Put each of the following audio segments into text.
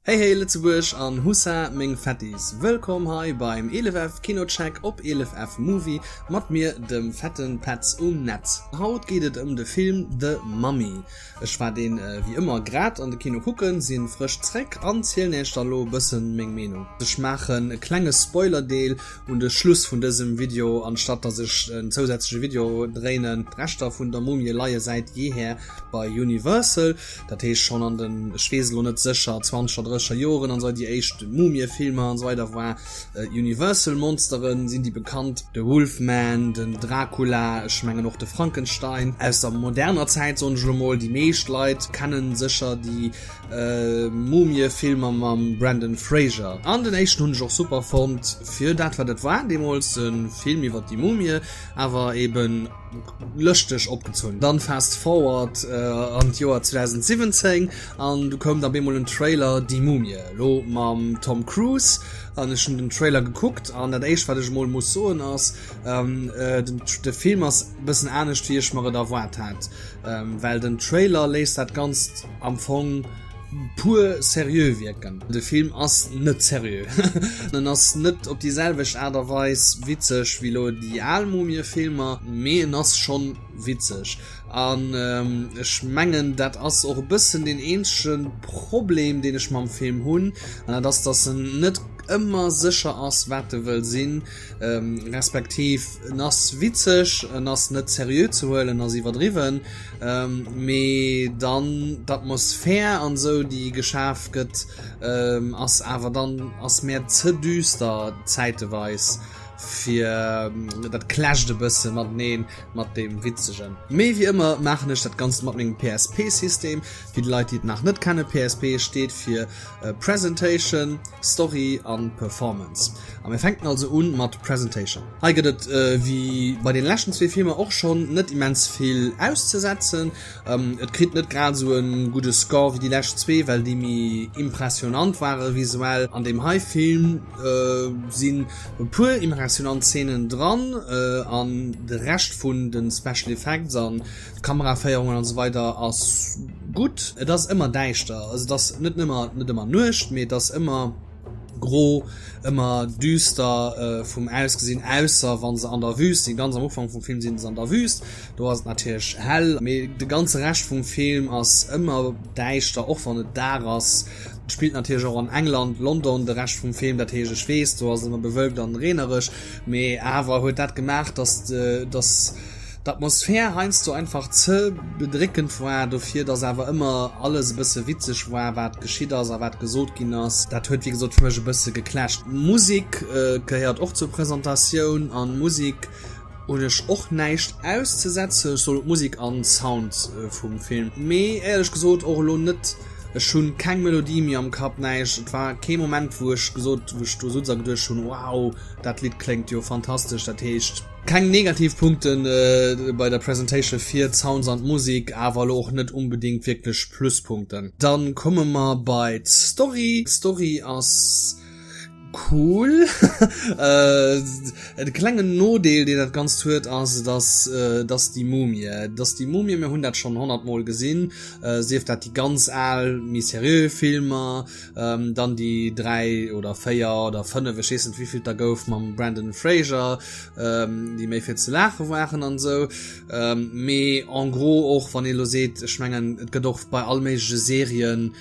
Hey hey Lëtzebuerg an Hussa meng Fettis, wëllkomm hei beim 11F Kinocheck op 11F Movie mat mir dem fetten Petz um Netz. Haut geet et ëm de Film The Mummy. Ech war deen wéi ëmmer grad an de Kino kucken, sinn frësch zréck an zielen iech da lo bëssen meng Meenung. Ech maachen e klenge Spoiler-Deel un de Schluss vun dësem Video, anstatt dass ech en zousätzleche Video dréinen. D'Rechter vun der Mumie leie säit jeeher bei Universal. Dat heescht schonn an den, ech weess elo net sécher, zwanzeger, drësseger Joren an esou, déi éischt Mumie-Filmer an esou weider war Universal Monsteren sinn déi bekannt, de Wolfman, den Dracula, ech mengen och de Frankenstein. Aus der moderner Zäit soen ech elo mol, déi meescht Leit kennen sécher déi Mumie-Filmer mam Brendan Fraser. An den éischten hunn ech och super fonnt fir dat wat et war deemools, e Film iwwer déi Mumie, awer eben, lëschteg opgezunn. Dann fast forward an d'Joer 2017 an du koum da bemol en Trailer Die Mumie, lo mam Tom Cruise an ech hunn den Trailer gekuckt an dat éischt wat ech emol muss soen ass, de Film ass bëssen anescht wéi ech mer et erwaart hat, well den Trailer léisst dat Ganzt am Fong pur seriö wierken. De Film ass net seriö. En ass net op déi selwecht Aart a Weis witzeg wéi lo déi al Mumie-Filmer, mee en ass schonn witzeg. An ech mengen dat ass och e bëssen deen eenzege Problem deen ech mam Film hunn, an dat ass, datt en net ëmmer sécher ass wat e wëll sinn, respektiv en ass witzeg, en ass net seriö ze huelen, en ass iwwerdriwwen. Mee dann d'Atmosphär an esou déi geschaf gëtt ass awer dann ass mär ze düster zäiteweis fir dat clasht e bësse mateneen mat deem witzegen. Mee wéi ëmmer maachen ech dat ganzt mat mengem PSP System. Fir déi Leit déi et nach net kennen, PSP steet fir Presentation, Story an Performance. A mir fänken also un mat Presentation. Hei gëtt et wéi bei den leschten zwee Filmer och schonn net immens vill auszesetzen. Et kritt net grad esou e gudde Score wéi déi lescht zwee, well déi méi impressionant ware visuell. An deem hei Film sinn e puer impressionant Zeenen dran an de Rescht vun de Special Effects an d'Kameraféierungen an esou weider ass gutt. Et ass ëmmer däischter, also et ass net ëmmer net ëmmer Nuecht, mee et ass ëmmer. Gro, ëmmer düster vum Ausgesinn, ausser wann se an der Wüst sinn. Ganz am Ufank vum Film sinn se an der Wüst, do ass et natierlech hell, mee de ganze Rescht vum Film ass ëmmer däischter, och wann et Dag ass. Et spillt natierlech och an England, London, de Rescht vum Film, dat heescht ech weess, do ass et ëmmer bewölkt an reenereg, mee awer huet dat gemaach, dass dass D'Atmosphär heiansdo einfach ze bedréckend war, dofir dass awer ëmmer alles e bësse witzeg war, wat geschitt ass a wat gesot ginn ass. Dat huet wéi gesot fir mech e bësse geclasht. D'Musek gehéiert och zur Presentatioun an Musek hunn ech och näischt auszesetzen. Ech soen d'Musek an Sound vum Film, mee éierlech gesot och elo net, ech hunn keng Melodie méi am Kapp, näischt. Et war kee Moment wou ech gesot, wou ech do sutz a geduecht hunn, wow dat Lidd kléngt jo fantastesch. Dat heescht. Keng negativ Punkten bei der Presentation fir d'Sounds an d'Musik, awer elo och net unbedingt wierklech Pluspunkten. Dann komme mer bei d'Story. D'Story ass cool. E klengen Nodeel deen dat Ganzt huet ass, et ass et ass déi Mumie. Et ass déi Mumie, mir hunn dat schonn 100 mol gesinn, sief dat déi ganz al méi seriö Filmer, Dann déi 3 oder 4 oder 5, ech weess net wéivill et der gouf, mam Brandon Fraser, déi méi fir ze laache waren an esou. Mee en gros och wann ee lo seet, ech mengen et gëtt och bei all méigleche Serien,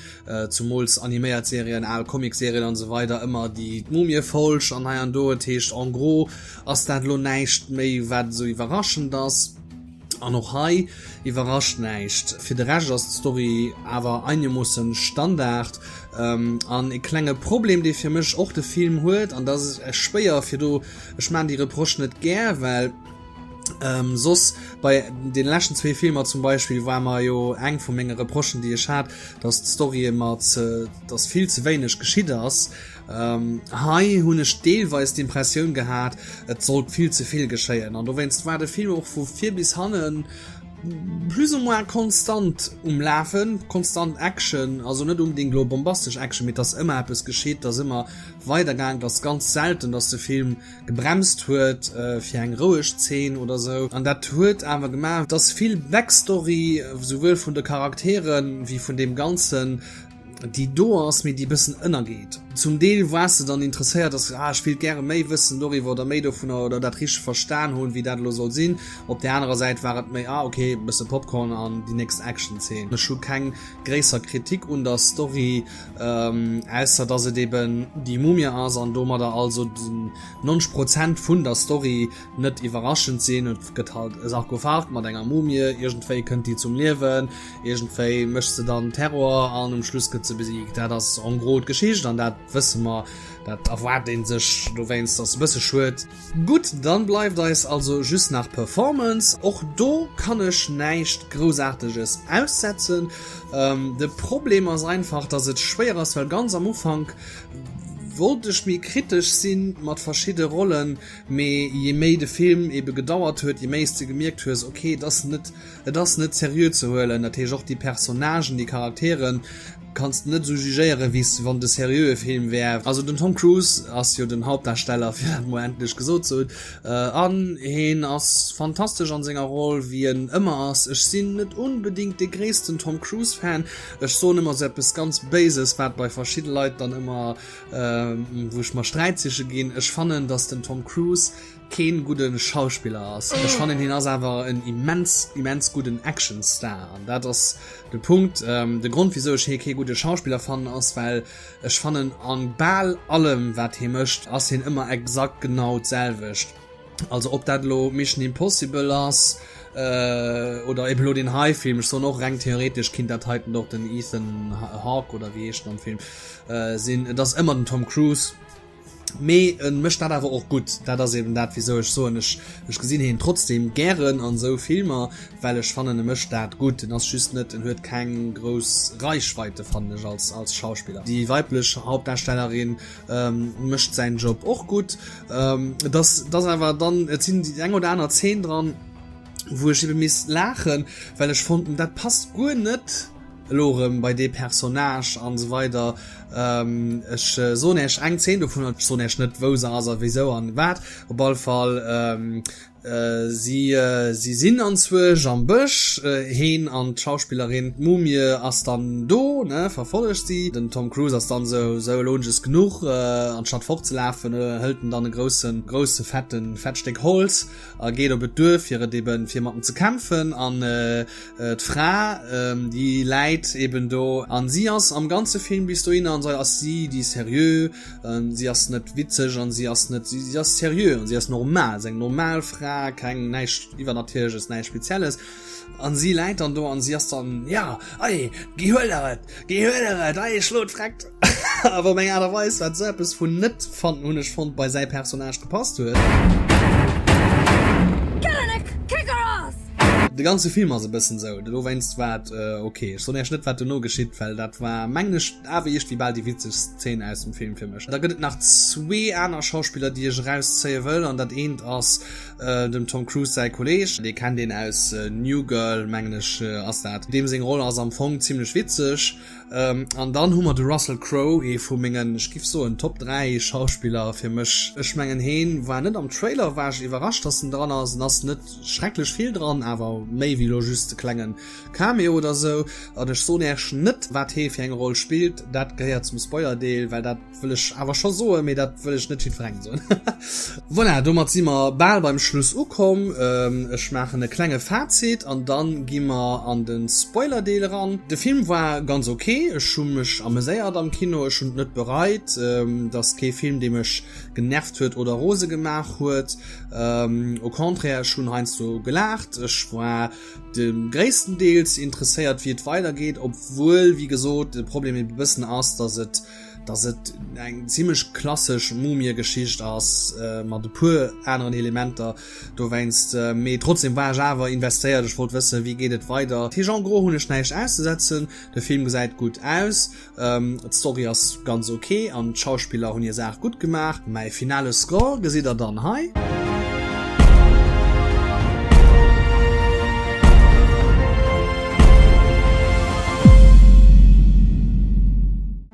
zumools animéiert Serien, al Comic-Serien an esou weider ëmmer déi d'Mumiefolg an hei an do. Et heescht en gros ass dat elo näischt méi wat esou iwwerraschend ass. An och hei iwwerrascht näischt. Fir de Rescht ass d'Story awer einermoossen Standard. An e klenge Problem dee fir mech och de Film huet, an dat ass schwéier fir do, ech maan déi Reproche net gär, well soss bei den leschten zwee Filmer zum Beispill war mer jo eng vu menge Reprochen déi ech hat, dass d'Story ëmmer ze, dass vill ze wéineg geschitt ass. Hei hunn ech deelweis d'Impressioun gehat, et sollt vill ze vill geschéien an dowéinst war de Film och vu vir bis hannen plus ou moins konstant um Lafen, konstant Action, also net unbedingt elo bombastesch Action, mee et ass ëmmer eppes geschitt, et ass ëmmer weidergaang, et ass ganz selten, dass de Film gebremst huet fir eng roueg Zeen oder sou. An dat huet awer gemaach, dass vill Backstory, souwuel vun de Charakteren wéi vun deem ganzen. déi do ass, mee déi e bëssen ënnergeet. Zum Deel waars de dann interesséiert, dass ah ech wéilt gäre méi wëssen doriwwer oder méi dovunner oder dat richteg verstan hunn, wéi dat elo soll sinn. Op där anerer Säit war et méi ah ok, e bësse Popcorn an déi nächst Action-Zeen. Ech hu keng gréisser Kritik un der Story, ausser dass et eben déi Mumie ass an domadder also den 90 Prozent vun der Story net iwwerraschend sinn. Et gëtt halt e Sarkophag mat enger Mumie, iergendwéi kënnt déi zum Liewen, iergendwéi mécht se dann Terror an um Schluss gëtt se besiegt. Dat ass en gros d'Geschicht an dat wësse mer, dat erwaart ee sech. Dowéinst ass e bësse schued. Gutt, dann bleift eis also just nach Performance. Och do kann ech näischt Groussaarteges aussetzen. De Problem ass einfach, dass et schwéier ass, well ganz am Ufank wollt ech méi kritesch sinn mat verschidde Rollen, Mee je méi de Film ebe gedauert huet, je méi s de gemierkt hues, ok, et ass net, et ass net seriö ze huelen. Dat heescht, och déi Personnagen, déi Charakteren kanns de net esou jugéieren, wéi s wann et e seriöe Film wär. Also den Tom Cruise ass jo den Hauptdarsteller, fir dat mol endlech gesot ze hunn, an heen ass fantastesch an senger Roll, wéi en ëmmer ass. Ech sinn net onbedéngt de gréissten Tom Cruise Fan. Ech soen ëmmer esou eppes ganz Béises, wat bei verschidde Leit dann ëmmer Wou ech mer Sträit siche ginn. Ech fannen, dass den Tom Cruise keen gudde Schauspiller ass. Ech fannen, hien ass awer en immens, immens gudden Actionstar. An dat ass de Punkt. De Grond, wisou ech hie kee gudde Schauspiller fannen, ass, well ech fannen, an bal allem, wat hie mécht, ass hien ëmmer exakt genau d'selwecht. Also ob dat elo Mission Impossible ass oder eben elo deen hei Film, ech soen och reng theoretesch kinnt dat heiten och den Ethan Hawke oder wéi heescht en am Film sinn. Et ass ëmmer den Tom Cruise, mee e mécht dat awer och gutt. Dat ass eben dat wisou ech soen, ech ech gesinn hien trotzdem gären an esou Filmer, well ech fannen e mécht dat gutt. En ass just net, en huet keng grouss Reichweite fannen ech als als Schauspiller. Déi weiblech Hauptdarstellerin Mécht säin Job och gutt. Et ass, et ass awer dann, et sinn déi eng oder aner Zeen dran, wou ech ebe misst laachen, well ech fonnten, dat passt guer net elo erëm bei dee Personnage an esou weider. Ech soen Iech eng Zeen dovun, ech soen Iech net, wou se ass a wéisou an wat. Op alle Fall Si si sinn anzwuersch am Bësch, heen an d'Schauspillerin. D'Mumie ass dann do, ne, verfollegt si. Den Tom Cruise ass dann esou, sou, elo hunn ech es genuch. Anstatt fortzelafen, hëlt en dann e groussen, grousse fetten, fett Stéck Holz a geet op et duer, fir et eben, fir mat em ze kämpfen. An d'Fra, déi läit eben do an si ass am ganze Film bis dohinner an esou ass si déi seriö. Si ass net witzeg an si ass net, si ass seriö an si ass normal, si eng normal Fra, keng näischt Iwwernatierleches, näischt Spezielles. An si läit dann do an si ass dann, ja, ei, geh huel der et, geh huel der et, ei, schlo d'Freckt. Awer op eng Aart a Weis, wat esou eppes vun net fannen, hunn ech fonnt, bei säi Personnage gepasst huet. Get her, Nick! Kick her ass! De ganze Film ass e bëssen sou, dowéinst war et ok. Ech soen iech net wat dono geschitt, well dat war mengen ech awer iergendwéi bal déi witzegst Zeen aus dem Film fir mech. Da gëtt et nach zwee aner Schauspiller déi ech erauszéie wëll an dat eent ass dem Tom Cruise säi Kolleeg, dee kennt een aus New Girl mengen ech ass dat. Deem seng Roll ass am Fong zimlech witzeg. An dann hu mer de Russell Crowe, ee vu mengen, ech giff soen, Top 3 Schauspiller fir mech. Ech mengen heen war net am Trailer, war ech iwwerrascht dass en dran ass. En ass net schrecklech vill dran, awer méi wéi lo just e klengen Cameo oder sou. An ech soen Äech net wat hee fir eng Roll spillt, dat gehéiert zum Spoilerdeel, well dat wëll ech awer scho soen, mee dat wëll ech net jiddwerengem soen. Voilà, domat si mer bal beim Schluss ukomm. Ech maachen e klenge Fazit an dann gi mer an de Spoilerdeel eran. De Film war ganz ok, ech hu mech ameséiert am Kino, ech hunn et net bereit. Et ass kee Film, dee mech genervt huet oder rose gemaach huet, au contraire, ech hunn heiansdo gelaacht, ech war de gréisstendeels interesséiert wéi et weidergeet, obwuel wéi gesot de Problem e bëssen ass, dass et dass et eng zimmlech klassesch Mumie-Geschicht ass mat e puer aneren Elementer dowéinst. Mee trotzdem war ech awer investéiert, ech wollt wëssen wéi geet et weider. Dat heescht en gros hunn ech näischt auszesetzen, de Film gesäit gutt aus, D'Story ass ganz ok an d'Schauspiller hunn hir Saach gutt gemaach. Mäi finale Score gesitt der dann hei.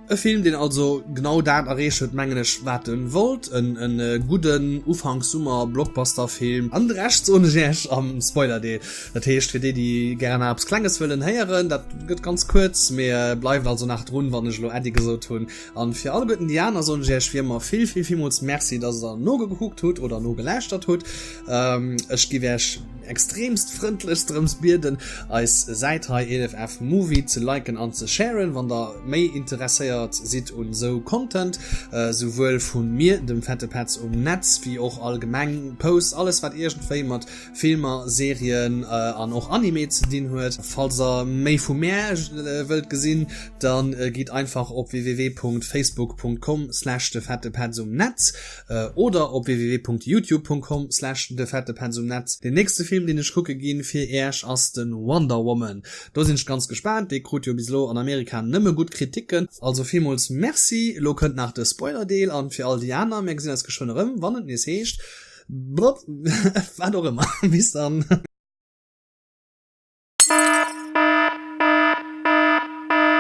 E Film deen also genau dat erreecht huet mengen ech wat en wollt, en gudden Ufanks Summer Blockbuster Film. An de Rescht soen ech iech am Spoiler Deel. Dat heescht fir déi déi gären nach eppes klenges wëllen héieren, dat gëtt ganz kuerz, mee bleift also nach drun wann ech elo Äddi gesot hunn. An fir alleguerten déi aner soen ech iech wéi ëmmer vill vill villmools Merci dass der nogekuckt hutt oder nogelauschtert hutt. Ech giff iech extremst frëndlechst drëms bieden eis Säit hei 11F Movie ze liken an ze sharen wann der méi interesséiert sidd un sou Content, souwuel vun mir dem fette Petz um Netz wéi och allgemeng Posts, alles wat iergendwéi mat Filmer, Serien an och Anime ze dinn huet. Falls der méi vu mär wëllt gesinn, dann gitt einfach op www.facebook.com slash defettepetz um Netz oder op www.youtube.com slash defettepetz um Netz. Den nächste Film deen ech kucke ginn fir äerch ass den Wonder Woman. Do sinn ech ganz gespaant, dee krut jo bis elo an Amerika nëmme gutt Kriticken. Also villmools Merci, elo kënnt nach de Spoiler-Deel an fir all déi aner, mär gesinn eis geschwënn erëm wann et nees heescht Wat och ëmmer. Bis dann.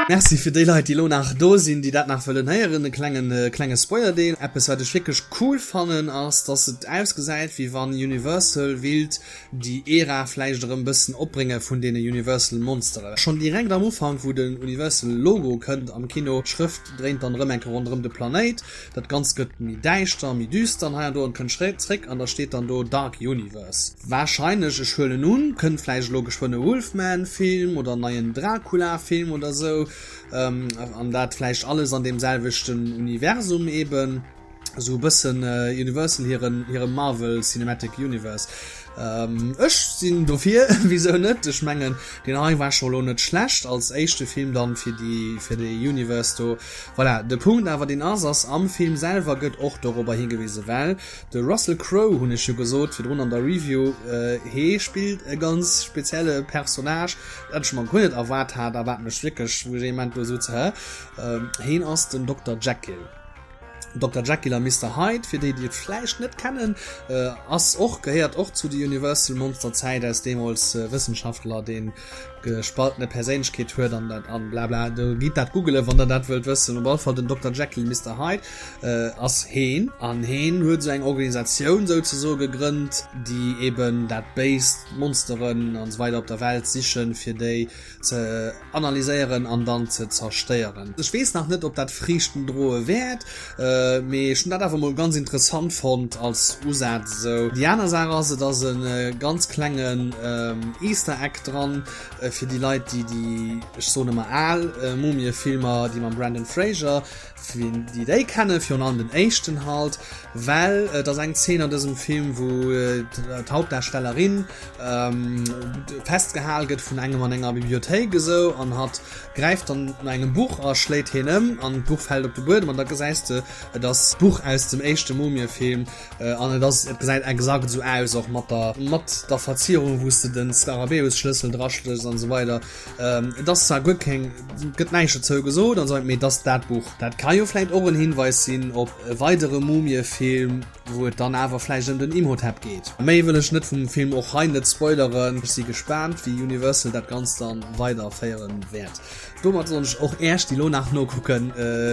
Merci fir déi Leit déi elo nach do sinn, déi dat nach wëllen héieren, e klengen klenge Spoilerdeel. Eppes wat ech wierklech cool fannen ass, dass et ausgesäit wéi wann Universal willt déi Ära vläicht erëm bëssen opbrénge vun deene Universal Monsteren. Schonn direkt am Ufank wou den Universal Logo kënnt am Kino, d'Schrëft dréint dann erëm eng Kéier ronderëm de Planéit, Dat Ganzt gëtt méi däischter, méi düster an hei an do an kënnt schréi zréck an da steet dann do Dark Universe. Wahrscheinlech, ech huelen un, kënnt vläicht elo geschwënn e Wolfman Film oder en neien Dracula Film oder sou an dat vläicht alles an deem selwechten Universum eben, sou e bëssen Universal hiren hire Marvel Cinematic Universe. Ech sinn dofir, wisou net? Ech mengen deen hei war scho lo net schlecht als éischte Film dann fir déi fir dee Universe do. Voilà, de Punkt awer deen ass, ass am Film selwer gëtt och dorobber higewise well de Russell Crowe, hunn ech jo gesot virdrun an der Review, hee spillt e ganz spezielle Personnage, dat ech mer guer net erwaart hat a wat mech wierklech, wou ech ee Moment do sot, hä, heen ass den Dokter Jekyll. Dokter Jekyll a Mister Hyde, fir déi déi et vläicht net kennen, ass och, gehéiert och zu de Universal Monster Zäit aus deemools, Wëssenschaftler deen gespaltene Perséinlechkeet huet an dat an blabla, do gitt dat googelen wann der dat wëllt wëssen. Op alle Fall den Dokter Jekyll Mister Hyde ass heen an heen huet esou eng Organisatioun souzesoe gegrënnt déi eben dat Béist, d'Monsteren an esou weider op der Welt sichen fir déi ze analyséieren an dann ze zerstéieren. Ech weess nach net op dat Friichten droe wäert, mee ech hunn dat awer mol ganz interessant fonnt als Usaz esou. Déi aner Saach ass, et ass e ganz klengen Easter Egg dran fir déi Leit déi déi, ech soen ëmmer al Mumie-Filmer, déi mam Brendan Fraser, fir déi déi kennen, virun allem den éischten halt, well et ass eng Zeen an dësem Film, wou d'Hauptdarstellerin festgehal gëtt vun engem an enger Bibliothéik esou an hatt gräift dann no engem Buch a schléit hien ëm an d'Buch fält op de Buedem an da gesäis de, et ass d'Buch aus dem éischte Mumie-Film an et ass, et gesäit exakt esou aus, och mat der, mat der Verzierung, wou s de den Skarabäus-Schlëssel draschléchs an esou weider. Et ass zwar guer keng, gëtt näischt dozou gesot an esou, mee et ass dat Buch. Dat ka jo vläit och en Hinweis sinn op e weidere Mumie-Film, wou et dann awer vläicht ëm den Imhotep geet. Méi wëll ech net vum Film och hei net spoileren. Ech si gespaant, wéi Universal dat Ganzt dann weiderféieren wäert. Domat soen ech och Äech, déi lo nach nokucken,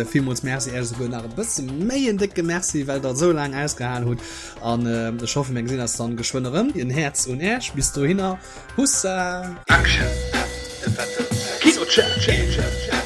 villmools Merci, Äech esouguer nach e bësse méi en décke Merci, well der esou laang ausgehal hutt. An ech hoffen, mir gesinn eis dann geschwënn erëm. En Häerz un Äech. Bis dohinner. Hussa! Action, de fetten Kinocheck!